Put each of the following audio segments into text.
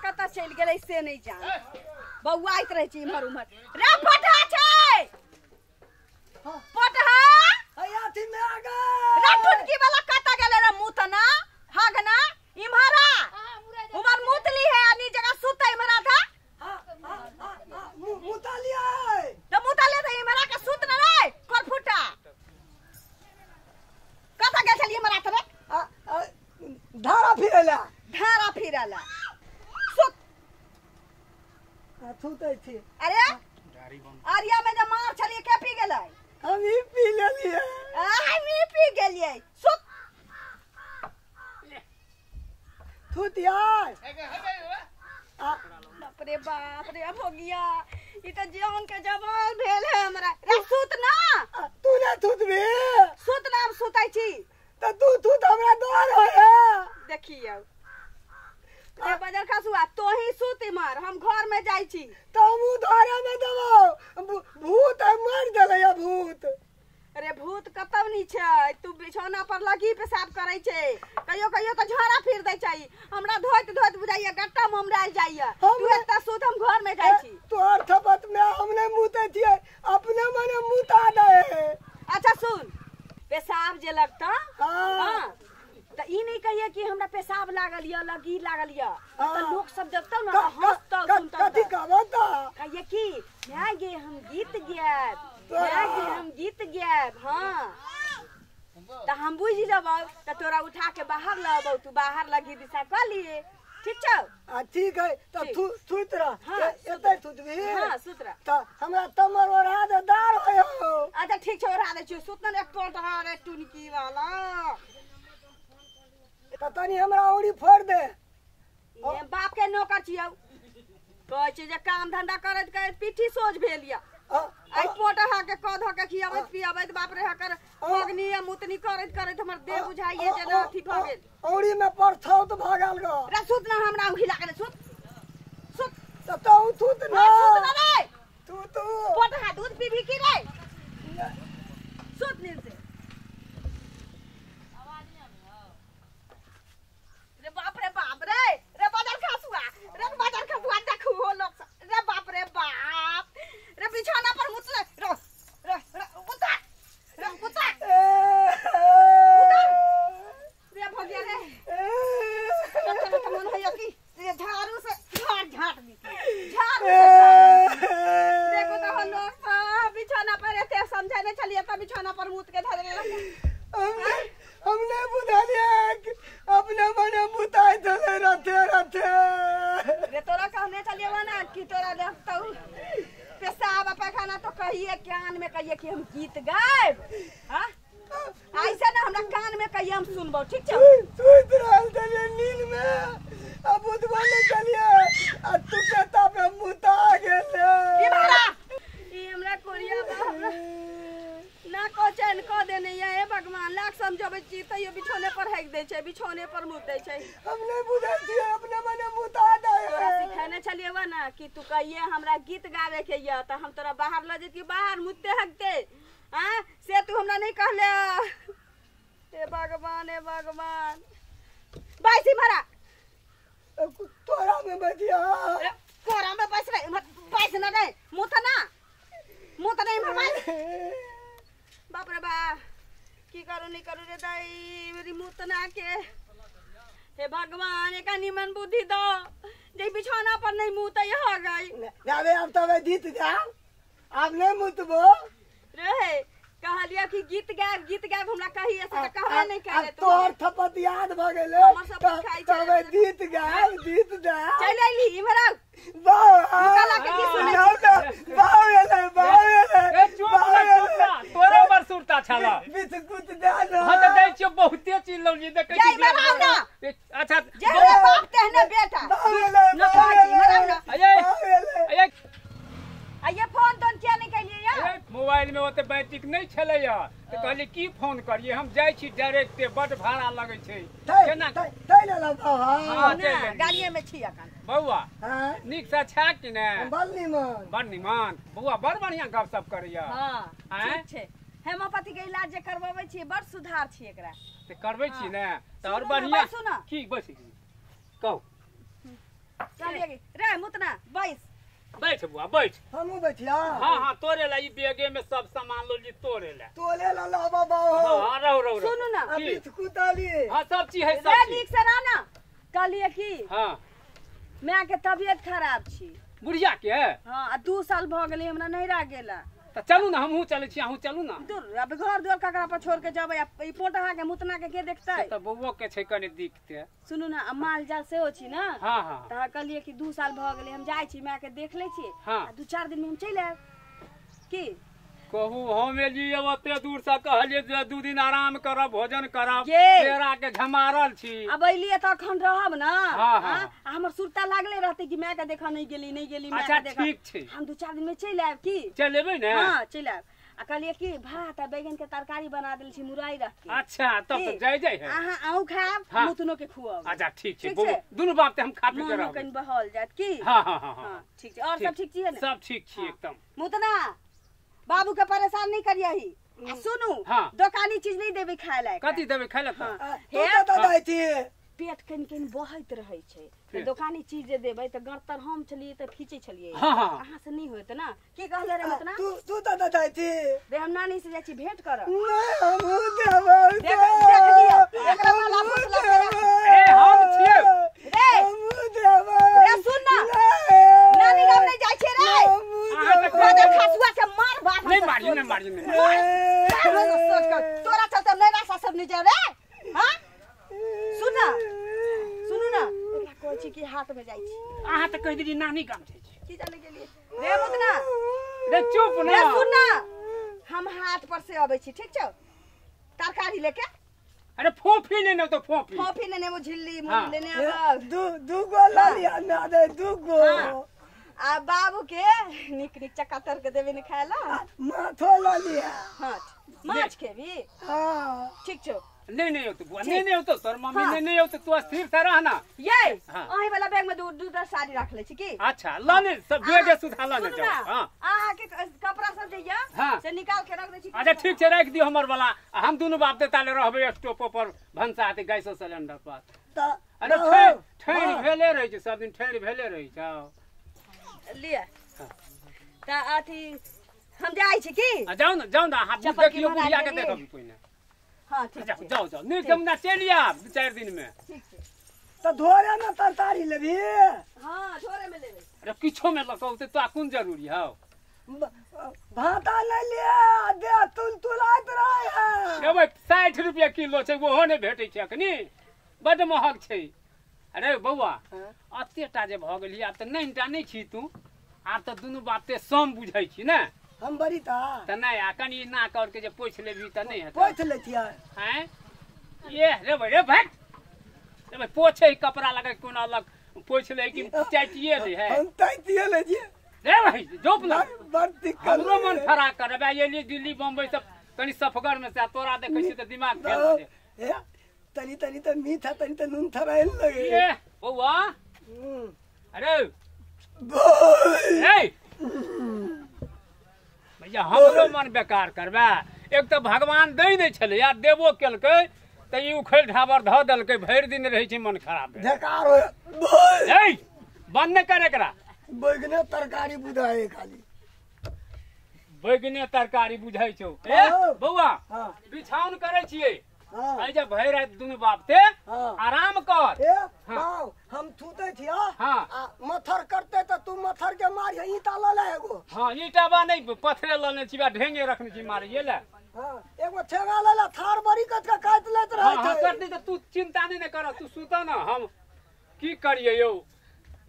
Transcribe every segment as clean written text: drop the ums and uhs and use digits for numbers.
कतऽ चलि गेलै से नहि जान, बौआइत रहै छै इम्हर उम्हर। रे पटहा छै, पटहा अथी में आ गए। रे टुनकी वाला कतऽ गेलै रे? मुतना हगना इम्हर आ, उम्हर मुतली है अनि जगह सुतै इम्हर था। मुतलियै त मुतले त इम्हर के सुत न रे करफुटा। कतऽ गेल छलियै इम्हर आ रे? धारा फिरला, धारा फिरला सुत सुतै छी। अरे आरिया में जे मार छलियै के पी गेलै? हम ही पी लेलियै। हम ही पी गेलियै। सुत थुतियाय। बाप रे बाप रे, अब हो गया ई त जान के जवान भेल है हमरा। रे सुत ना, तू ना थुतबे। सुत ना, हम सुतै छी त तू थुत, हमरा डर होय है। देखियौ रे बजर खसुआ, तोही सुत इमहर, हम घर में जाइ छी। त हम धारा में देबो, भूत मर गेलै या भूत। अरे भूत कतौ नहीं छै, तू बिछौना पर लगी पेशाब करै छै, कहियो कहियो त झाड़ा फिर दै छै। हमरा धोइत धोइत बुझाइया गट्टा में हमरा जाइया। तू एतऽ सुत, हम घर में जाइ छी। तोहर थपत में हम नहीं मुतै छियै, अपने मने मुता दे। अच्छा सुन, पेशाब जे लगता हां त ई नहीं कहिए कि हमरा पेशाब लागल या लगी लागल या, त लोग सब देखतौ ना हंसतौ सुनतौ। कथी कहबो त कहिए कि माय गे हम गीत गायब, माय गे हम गीत गायब। हां त हम बुझि जेबौ त तोरा उठा के बाहर लअबौ, तू बाहर लगी दिशा क लिए। ठीक छौ? आ ठीक है त सुत रह। एतै सुतबी? हां सुत रह। त हमरा तमर ओढ़ा दे, दार होय हो। अच्छा ठीक छौ, ओढ़ा दै छियौ। सुत न एक टोट रे टुनकी वाला। त तनी हमरा औरी फोड़ दे। ये बाप के नौकर छियौ, कहै छै जे काम धंधा करैत करैत पीठी सोझ भेल या। आई पोटहा के कध के खियाबैत पियाबैत बाप रे हकर मगनी या मुतनी करैत करैत हमर देह बुझाइए जे अथी भ गेल। औरी में परथौ त भ गेल ग। रे सुत ना, हमरा उही लागल। सुत सुत त तू सुत ना, सुत ना रे तू तू पोटहा दूध पीबी की रे? सुत नींद से। रे बाप रे बाप रे, रे बाजार खसुआ, रे बाजार खसुआ देखू हो लोग। रे बाप रे बाप रे, बिछौना पर मुतले। रे रे रे उतर, रे उतर उतर रे भगिया रे। कत कत मन होय कि रे झाड़ू से झाड़ झाड़ दी, झाड़ू से देखो तो लोग बिछौना पर एते समझाने छलिए त बिछौना पर मुत के धर लेलक। हमने बुझलिए अपने मने मुताइ देले रथे रथे। रे तोरा कहने छलिए ना कि तोरा देखतौ पेशाब पैखाना तो कहिए कान में कहिए कि हम गीत गायब। हां ऐसे ना हमरा कान में कहिए हम सुनबौ। ठीक छौ? सुत रहल छलिए नींद में, आ बुझबो नै छलिए आ तू पेता पे मुता गेले। ई भरा ई हमरा कोरिया बा, हमरा ना को चैन क देने या। हे भगवान, लाख समझबै छी तैयो बिछौने पर हेक दै छै, बिछौने पर मुत दै छै। हम नहीं बुझै छियै, अपने मने मुता दे। तोरा सिखेने छलियै वा ना कि तू कहिए हमरा गीत गावे के या त हम तोरा बाहर ल जैतियो, बाहर मुतते हकते। हां से तू हमरा नहीं कहले। हे भगवान, हे भगवान। बैस इम्हर। तोरा में बैठिया, कोरा में बैस रे, इम्हर बैस न रे। मुत ना, मुत ना इम्हर बैस। बाप रे बा, की करू नहीं करू रे दाई, मेरी मुत ना के। हे भगवान, एका निमन बुद्धि दो जे बिछौना पर नहीं मुत हो गई। ना अब तब जीत जा, अब नहीं मुतबो रे। कहलिया कि गीत गायब, गीत गायब हमरा कहिए से त कहबे नहीं करे। तोहर थपत याद भ गेलै तब गीत गायब, गीत गायब। चल अइली इम्हर आउ। वाह निकाला के की सुनै छी? वाह एले, वाह एले, ए चुप ना, तोरे पर सुरता छला। बिस्कुट दे ना। हां त दै छियो, बहुते चीज लौली देखै छी। इम्हर आउ ना। अच्छा जे बाप तेहने बेटा न कहै छी, इम्हर आउ ना। अये अये आइए फोन तोन किया नहीं कैलिए यार? मोबाइल में ओते बैटिक नहीं छलैया त कहली की फोन करिए, हम जाइ छी डायरेक्ट, बड भाड़ा लगै छै केना तै लेलौ बाबा। हां गाड़िए में छी अखन। बौआ नीक से छा कि ने? बड़ निमन, बड़ निमन बौआ, बड़ बढ़िया गपशप करैया। हां ठीक छै। हेमोपैथी के इलाज जे करबाबै छी बड़ सुधार छी एकरा। त करबै छी ने त और बढ़िया। की बस कहू। चलिए रे मुतना बैस बैठ बुआ बैठ हमहू बैठिया। हां हां तोरे ला ई बैगे में सब सामान लो ली तोरे ला तोले ला लावा बाबा। हां रहो रहो सुनू ना अभी कुताली। हां सब चीज है सब रे चीज। नीक से रह ना। कहलिए की हां माय के तबियत खराब छी बुढ़िया के। हां आ 2 साल भ गेलै हमरा नहिरा गेला। त चलू ना हमहू चलै छी अहूँ चलू ना। दूर अब घर दुआर ककरा पर छोड़ के जेबै ई पोटहा के मुतना के के देखतै? त बौओ के छै कनि दिखते। सुनू ना आ माल जाल सेहो छी ना। हां हां त कहलिए कि 2 साल भ गेलै हम जाइ छी माय के देख लै छी हाँ। आ 2-4 दिन में हम चलि आयब। की कहू हम एलियै ओते दूर से कहलियै जे 2 दिन आराम करब भोजन करब पेड़ा के झमारल छी। अब एलियै त अखन रहब ना। हाँ, हाँ। आ हमर सुरता लागले रहते कि माय के देखा नहीं गेली नहीं गेली माय अच्छा के देखा। ठीक छै हम 2-4 दिन में चलि आयब। की चलि एबै ने? हां चलि आयब। आ कहलियै कि भात आ बैगन के तरकारी बना देल छी मुरई रख के। अच्छा तब त जाय जाय है। अहाँ अहूँ खायब हाँ। मुतनो के खुआब। अच्छा ठीक छै दुनू बाप ते हम खा पी के मोनो रहब। कनि बहल जायत की। हां हां हां हां ठीक छै। और सब ठीक छियै ने? सब ठीक छी एकदम। मुतना बाबू के परेशान नहीं करियही। आ सुनू हाँ। दोकानी चीज नहीं देबै खाय लायक। कथी देबै खाय लायक? हाँ। तू त दै छी पेट कनि कनि बहैत रहै छै त दोकानी चीज जे देबै त गड़तर हम छलियै त खींचै छलियै। हाँ, हाँ। अहाँ से नहीं होत ना। की कहले रे मुतना? तू तू त दै छी रे हम नानी से जाइ छी भेंट करब। नहीं हमहू देबै। देख देख लियौ एकरा माला फुसला के राख। ए हम छियै रे हमहू देबै। रे सुन ना नानी गाम नहीं जाइ छियै रे। अहाँ त बादर खासुआ के मार बाप नहीं मारियो नहीं मारियो नहीं सोच कर तोरा चलते नैरा सब नहीं जाए रे। हां सुन ना सुनू ना एकरा कहै छी कि हाथ में जाइ छी। अहाँ त कहि देली नानी गाम जाइ छी। की जाने के लिए रे मुतना रे चुप ना रे सुन ना हम हाथ पर से अबै छी ठीक छौ तरकारी लेके। अरे फोफी लेने तो फोफी फोफी लेने वो झिल्ली मुड़ी लेने आब दू गो ला लिया ना दे 2 गो। आ बाबू के निक निक चक्का तर के देबे ने खाय ला। माथो ला लिया। हां माछ खेबी? हां ठीक छौ। नहीं नहीं होतो बुआ नहीं नहीं होतो तोर मम्मी नहीं नहीं होतो तू स्थिर से रह ना। ये हाँ। अही वाला बैग में दू दू साड़ी रख ले छी की? अच्छा ला ने सब बैग सुधा ला ने जाओ। हां अहाँ के कपड़ा सब जे या हाँ। से निकाल के रख दे छी। अच्छा ठीक छै राख दियो हमर वाला। हम दुनू बाप दे ताले रहबै स्टोप पर भनसा आते गैस सिलेंडर पर। त अरे ठेर भेले रहै छै सब दिन ठेर भेले रहै छै। लिया त अथी हम जाइ छी की? जाउ ना जाउ ना हाथ देखियो बुढ़िया के देखब पहिने। हां ठीक छै जाओ जाओ नहीं जमुना चलि आब 2-4 दिन में। ठीक छै त धोरे में तरकारी लेबी? हां धोरे में लेबै। अरे किछो में लगौते तो कोन जरूरी हौ? भाता ले लिया दे तुल तुलाइत रहे है। रे 60 रुपया किलो छै ओहो नहि भेटै छै अखनी बड महग छै। अरे बौआ अते टा जे भ गेली आब त नहीं टा नहीं छी तू आब त दुनू बाप ते सम बुझै छी ने। हम बड़ी ता त नहीं आ कनि ना कर के जे पोछि लेबी त नहीं हेतै। पोछि लेतियै हैं ये रे भाई रे भाई रे भाई पोछे कपड़ा लगा कोनो अलग पोछि ले कि चाटिए ले है। हम तातिए ले जी रे भाई जोप ना बड़ दिक्कत हमरो मन फराक करबे एली दिल्ली बम्बई सब कनि सफगर में से तोरा देखै छी त दिमाग फेल भ जाय। ए तनी तनी त मीठा तनी त नून थरायल लगे। ए बौआ अरे ए भैया हमरो मन बेकार करबे। एक त भगवान दै नै छलै आ देबो केलकै त ई उखैड़ ढाबर धऽ देलकै भरि दिन रहै छै मन खराब भेल। बेकार हो ए बंद नै कर एकरा। बैगने तरकारी बुझाए खाली बैगने तरकारी बुझाइ छौ। ए बौआ बिछाउन करै छियै आइ जे भरि राति दुनू बाप ते आराम कर। ए बाउ हम थूते छिया आ मथर करते त तू मथर के मारिय ईटा ल ले एगो। हां ईटा बा नहीं पत्थरे ल ले छी बा ढेंगे रखने छी मारिए ले। हां एगो ठेंगा ल ले थार बड़ी कत के काट लेत रहै छै। हां करती त तू चिंता नहीं ने कर तू सुत ना। हम की करिए यौ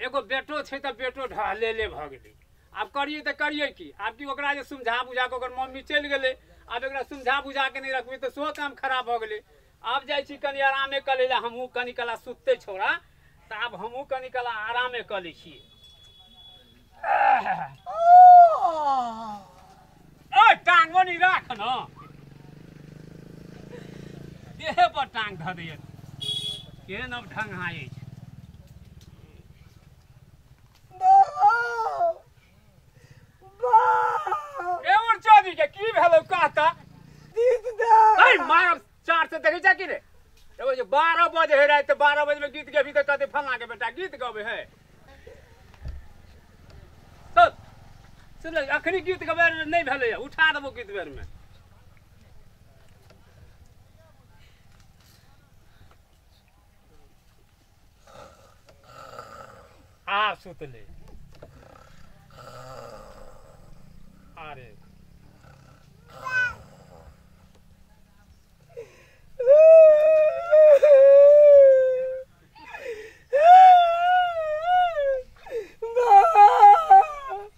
एगो बेटो छै त बेटो ढहले ले भ गेलै। आब करिए त करिए की आब की ओकरा जे समझा बुझा के ओकर मम्मी चलि गेलै आब एकरा समझा बुझा के नहीं रखबै त सेहो काम खराब भ गेलै। आब जाइ छी कनि आरामे कऽ लै लए हमहूँ कनि कला सुतते छौड़ा त आब हमहूँ कनि कला आरामे कऽ लै छियै। ओ टांग बनी राख न देहे पर टांग धऽ दैए केहन अब ढंग अछि। के की भेलौ कहता गीत दे। अरे मारब 4 से देखै छ की रे एगो जे 12 बजे है राति 12 बजे में गीत गेबी त कहते फल्ला के बेटा गीत गबे है। सुत सुन अखनी गीत गबै नहि भेलैए उठा देबो गीत बेर में। आ सुतले अरे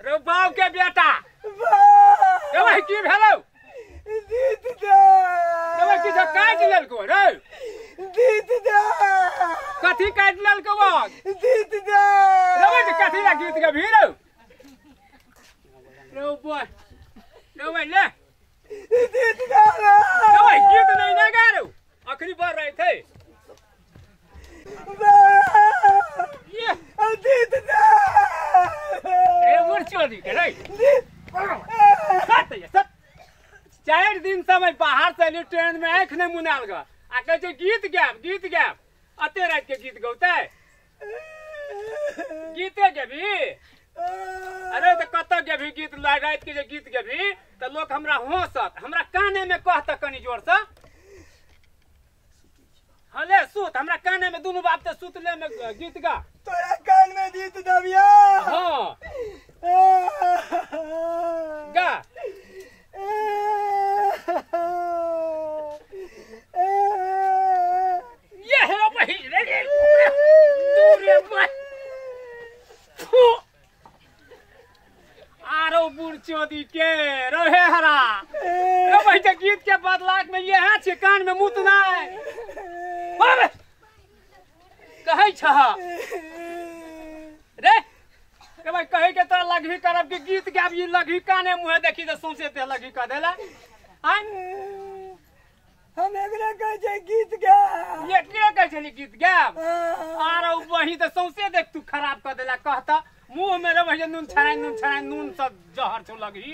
रे बाप के बेटा रे भाई की भेलौ दीद दे रे भाई की काटि लेलको रे दीद दे कथी काटि लेलको दीद दे रे भाई कथी ला गीत गबही रे रे बोय रे भाई ले दीद दे रे भाई गीत नहीं ना गा रे अखनी बढ़ रहे थे ये दीद दे रे मोर चोरी के रे सत 4 दिन से मैं बाहर से अली ट्रेन में आँख नहीं मुनाल ग आ कहै छै गीत गायब गीत गायब अते रात के गीत गौतै गीते गेबी। अरे तो कतऽ गेबी गीत रात के जे गीत गेबी तऽ लोक हमरा हँसत हमरा काने में कहत कनी जोर से हले सुत हमरा काने में दुनू बाप ते सुतले में गीत गा तोरा कान में गीत दबिया। हाँ गा ये है वही रे तू रे भाई आरो बुढ़चोदी के रहे हरा रे भाई के गीत के बदलाक में ये है छे कान में मुत नाय कहै छह रे रे भाई कहे के तोरा लगही करब कि गीत गाब ई लगही काने मुहे देखी त सौंसे ते लगही कह देला। आय हम एकरा कहै छै गीत गाब ये के कहै छली गीत गाब आरो वही त सौंसे देख तू खराब कह देला कहता मुंह में रे भैया नून छड़ाई नून छड़ाई नून सब जहर छौ लगही।